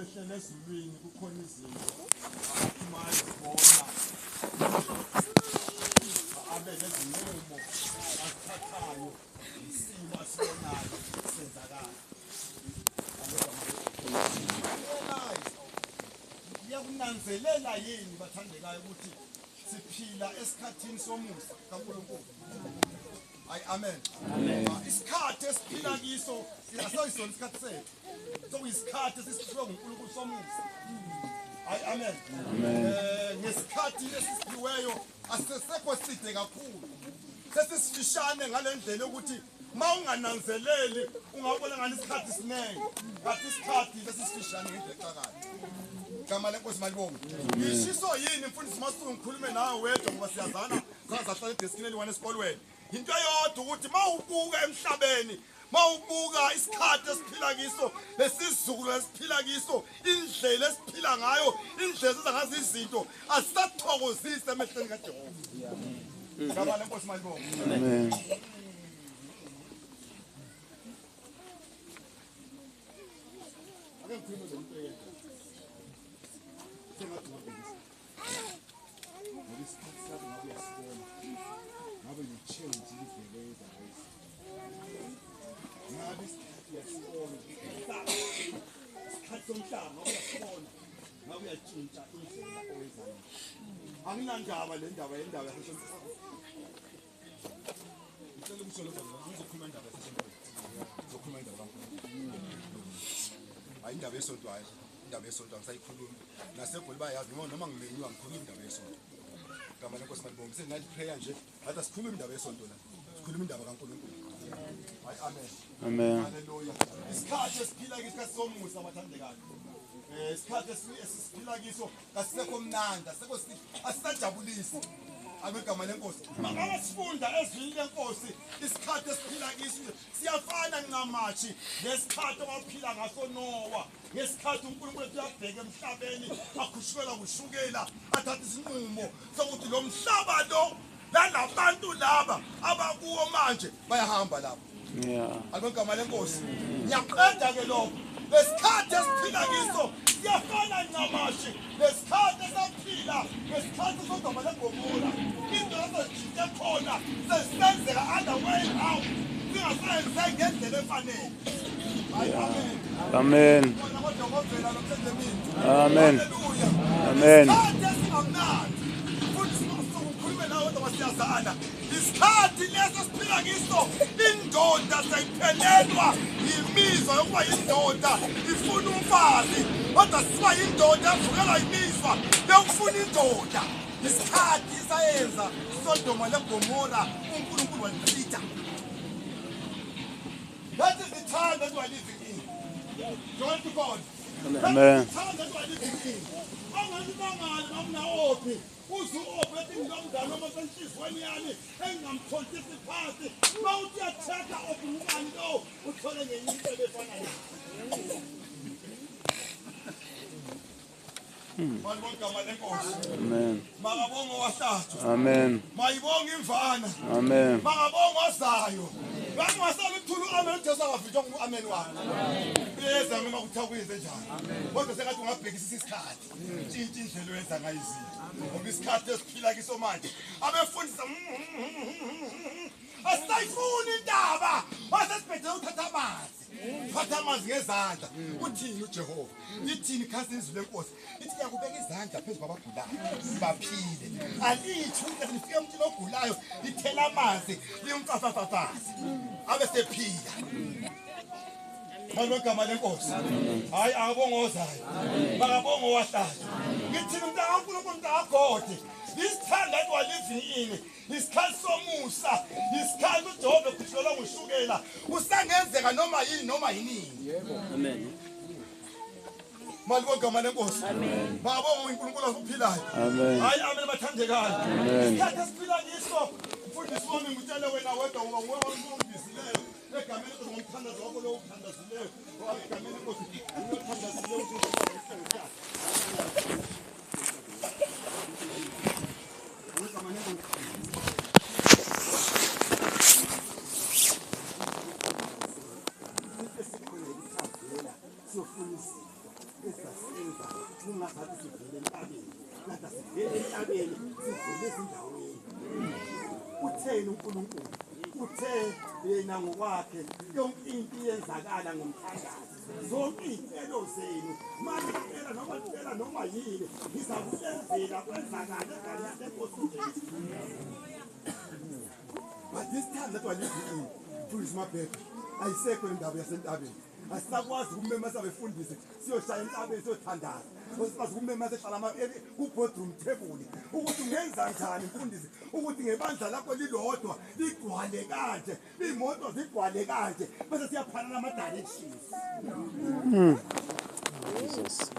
ehlele ezulwini kukhona izinto aphuma ezibona abe nezinqumo azithathayo isimo asibonayo senzakala. Kuyakunanzelela yini bathandekayo ukuthi siphila esikhathini somusa kaNkulunkulu? Amen. Isikhathi esiphila kiso asiyisona isikhathi sethu. Sokuyisikhathi esisiphiwe nguNkulunkulu somusa. Amen. Ngesikhathi esisiphiweyo asisekho side kakhulu. Sesisifishane ngalendlela ukuthi mawungananzeleli ungabona ngani isikhathi sinenge. Kanti isikhathi lesisifishane ngendlecakayo. Gama lenkosi malibonga. Ngishiso yini mfundisi Masuku ngikhulume nawe wedwa ngoba siyazana sazahlala edeskini eliwane esikolweni. Into eyodwa ukuthi mawubuka emhlabeni, mawubuka isikhathi esiphila kiso, lesizukulu esiphila kiso, indlela esiphila ngayo, indlela ezengazi izinto asisathokozise emehlweni kaJehova. Gama lenkosi malibonga. Amen. Anginandaba le ndaba yendaba yasesonto. Ngicela ukusolo ngizokhuluma indaba yasesonto. Ngizokhuluma indaba kaNkulunkulu. Hayi indaba yesonto hayi. Indaba yesonto angisayikhulumi. Nasegoli bayazi noma ngimenywa ngikhuluma indaba yesonto. Gama lenkosi malibonga. Sengathi prayer nje, hathi sikhuluma indaba yesonto la. Sikhuluma indaba kaNkulunkulu. Hayi amen. Amen. Hallelujah. Isikhathi esiphila kisikhathi somusa bathandekayo. Isikhathi esisiphila kiso kasekho mnandi, asekho asisajabulisi. Abegama lenkosi. Maka sifunda ezwini lenkosi isikhathi esiphila kiso siyafana ncamashi ngesikhathi abaphila ngaso Noah. Ngesikhathi uNkulunkulu uyabheka emhlabeni akhushukela kushukela athatha isinqumo sokuthi lo mhlaba lo lalabantu laba abakuwo manje bayahamba lapho. Abegama lenkosi. Ngiyaqeda ke lokho. Lesikhathi esiphila kiso siyafana ncamashi lesikhathi esaphila ngesikhathi soDoma leGomora. Into ezojinja khona sesenzeka otherwise how singasenze ngendlela efanele. Amen. Amen. Amen. Amen. Isikhathi leso siphila kiso indoda sayiphelelwa imizwa yokuba indoda ifuna umfazi kodwa siba indoda evukelwa imizwa yokufuna indoda. Isikhathi isayenza iSodoma leGomora uNkulunkulu walichitha. That is the time that we are living in. Glory to God. Amen. That is the time that we are living in. Uzuophethe ngomdalo omasenhlizweni yami engamthontisi phansi mawuthi uyathatha obungani lo uthole ngenye into efanayo. Malibonga lenkosi. Amen. Makabonga owahlatshwa. Amen. Mayibonga imvana. Amen. Makabonga ozayo. Bangasala ukuthula amen Jesu akafitshwa ku-amen wakho. Beza noma kuthakuyize njani. Kodwa sengathi ungabhekisisa isikhathi. Ntshintsha indlela oyenza ngayo izinto. Ngoba isikhathi esiphila kiso manje abefundisa asayifuni indaba wasesibhedlela uthatha amanzi. Uthatha amanzi ngezandla. Uthini uJehova? Ithini ikhasi izwi lenkosi? Ithi yakubeka izandla phezu kwabagulayo baphile. Alithi ukuthi lifike umuntu ogulayo lithela amanzi limfafafafaza. Abe sephila. Malibonga lenkosi. Hayi akabonga ozayo. Makabonga owahlatshwa. Ngithini umuntu kaNkulunkulu ngagode. Isithanda that we are living in. Isikhathi somusa. Isikhathi uJehova ekhululwa ngushukela. Usangenzeka noma yini noma yini. Yebo. Amen. Malibonga lenkosi. Amen. Makabonga uNkulunkulu osuphilayo. Amen. Hayi amen bathandekayo. Amen. Isikhathi esiphila kiso mfundisi wami ngitshele wena wedwa ngoba nguwe ongibisileyo. Egameni ngomthandazo wakho lo uthandazileyo. Egameni lenkosi uthandazileyo ukuthi so kaNkulunkulu uthe yena ngokwakhe yonke into iyenzakala ngomthandazo zonke izicelo zenu malicela noma yini ngizakuzenzela kwenzakala egameni leNkosi uJesu. But this time that we're living in, please my baby, ayisekho indaba yasentabeni. Asisakwazi ukumemasa befundise siyoshaya entabeni siyothandaza. Osikazi ukumemasa ehlala ku-boardroom table ukuthi ungenza njani mfundisi ukuthi ngebandla lakho lilodwa ligcwale kanje imoto zigcwale kanje bese siyaphanana ama-directions. Jesus.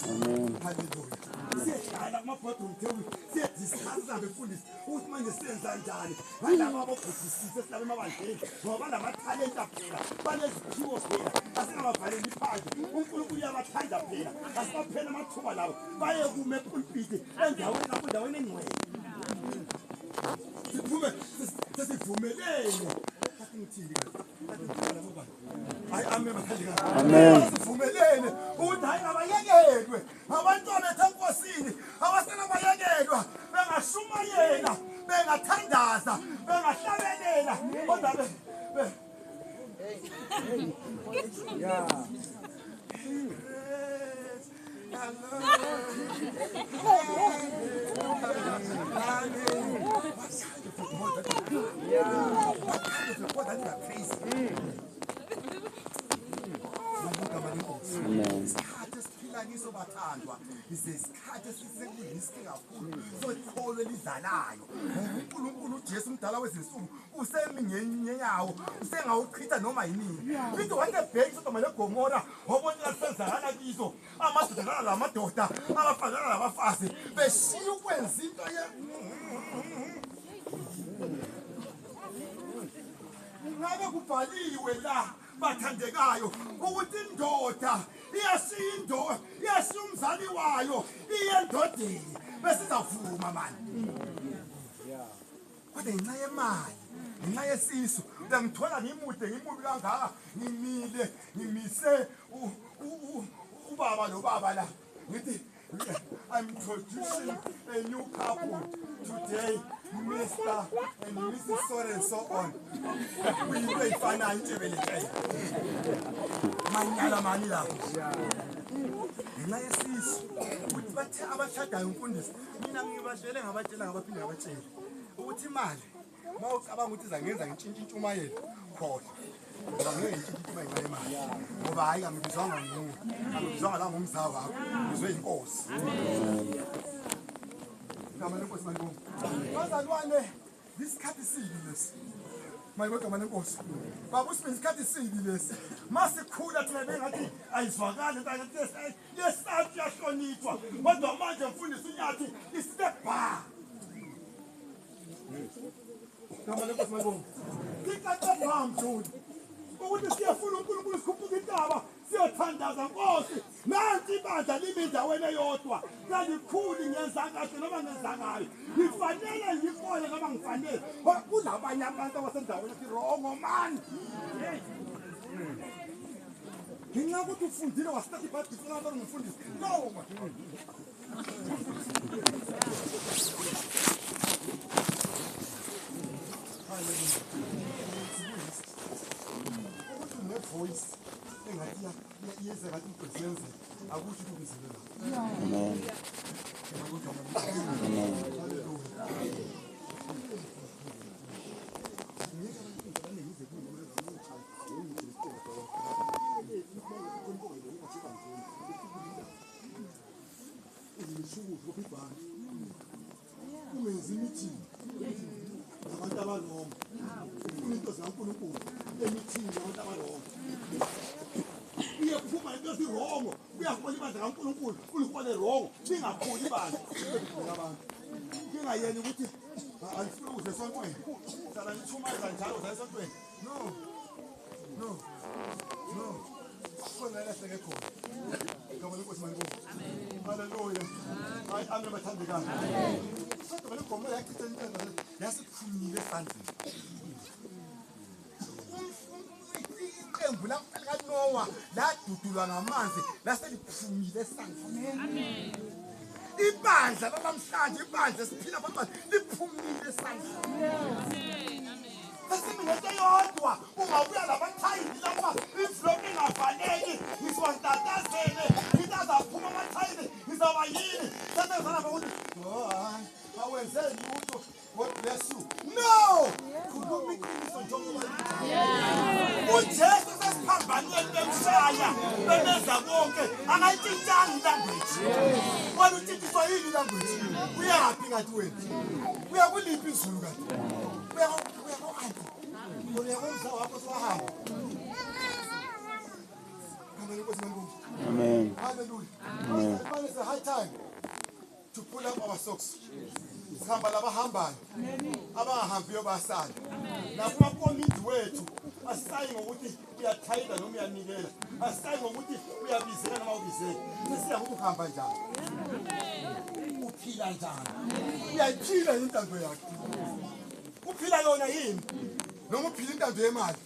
Amen. Hallelujah. Siyahlala kuma-boardroom table siyadiscussa befundisi ukuthi manje siyenza njani ngalaba abobhudisise esilabe emabandleni ngoba banamathalenta phela baneziphiwo phela asingabavaleli phandle uNkulunkulu uyabathanda phela asibaphela amathuba labo baye kume epulpiti endaweni engcwele sesivumelene hayi amen bathandekayo Amen. sivumelene ukuthi hayi abayekelwe abantwana bethu enkosini abasena bayekelwa bengashumayela bengathandaza bengahlabelela kodwa kiso bathandwa isikhathi esisekuyisi kakhulu sokholwe lidlalayo uNkulunkulu uJesu umdala wezinsuku usemingenye yawo usengawuchitha noma yini into wayebheki Sodoma leGomora wabona senzakala kizo amadoda lamadoda abafana labafazi beshiya ukwenza into ngabe kubhaliwe la bathandekayo ukuthi indoda iyashiya umzali wayo iyendodeni besizavuma mani kodwa ngenxa yemali ngenxa yesisu ngithola ngimude ngimubi kangaka ngimile ngimise ubaba nobaba la ngithi I'm introducing a new couple today, Mr. and Mrs. So and so on. We pay financial benefit. Manyala mani lapho. Ngenxa yesisu ukuthi bathe abashadayo umfundisi mina ngibashele ngabatshela ngabaphinde ngabatshela ukuthi imali mawucabanga ukuthi izangenza ngintshintshumayelo khona ngoba ngeke ngitshintshuma ngenxa yemali ngoba hayi angibizwanga nguwe angibizwanga la ngumzaa wakho ngizwe inkosi ngama lenkosi manibonga bazalwane isikhathi sibi lesi mayibonga ngama lenkosi baba usibenza isikhathi sibi lesi masikhula thina bengathi ayizwakali ntangathi yesathi yahlonitshwa kodwa manje mfundisi unyathi istep back ngama lenkosi manibonga ngicacela phambi ukuthi siyafuna uNkulunkulu sikhuphuke intaba siyothandaza Nkosi nansi ibandla limi endaweni eyodwa ngalikhulu ngenza kahle noma ngenzakayo ngifanele ngikole noma ngifanele kulabanye abantu abasendaweni ethi wrong man ngenxa ukuthi ufundile wasithatha ibhayibheli ufuna abantu ngifundise no voice engathi yeze ngathi upresenze akuthi ukuzibela amen umenzi meeting abantu abalongo into zikaNkulunkulu emithini abantu abalongo iyaphuma into esirongo uyakhona ibandla kaNkulunkulu ulikhole wrong singakhuli ibandla abantu ngingayeni ukuthi angifuna ukuze esontweni sala ngithumaza njalo za esontweni no khona lahleke khona ngaba lenkosi manibonga amen haleluya hayi amen bathandekayo kodwa legomo yachitha intando yasiphumile esandleni iqembu laKanowa ladudulwa ngamanzi laseliphumile esandleni amen ibandla lanamhlanje ibandla siphila phambi liphumile esandleni asimingento yodwa ungabuya labathayini lapha ivlog ingavaleki ngizwantatazele into azaphuma amathayini ngizaba yini sesezalapha ukuthi hayi awenzeni lutho God bless you no khuluma iqiniso njengoba uJesu sesiphambanweni bemshaya beneza konke angayitshintshanga ilanguage wena utshintshwa yini ilanguage uyaphi ngathi wena uya kuliphi izulu kanti uya ko-anti uya komzaa wakho siwahamba Amen. hallelujah amen. It's a high time to pull up our socks sihamba labahambayo abangahambiyo basala nakumakomiti wethu asisayi ngokuthi uyathayida noma uyanikela asisayi ngokuthi uyabizela noma ubizela sesiya ukuthi uhamba njani uphila njani uyayiphila intando yakhe uphila yona yini noma uphila intando yemali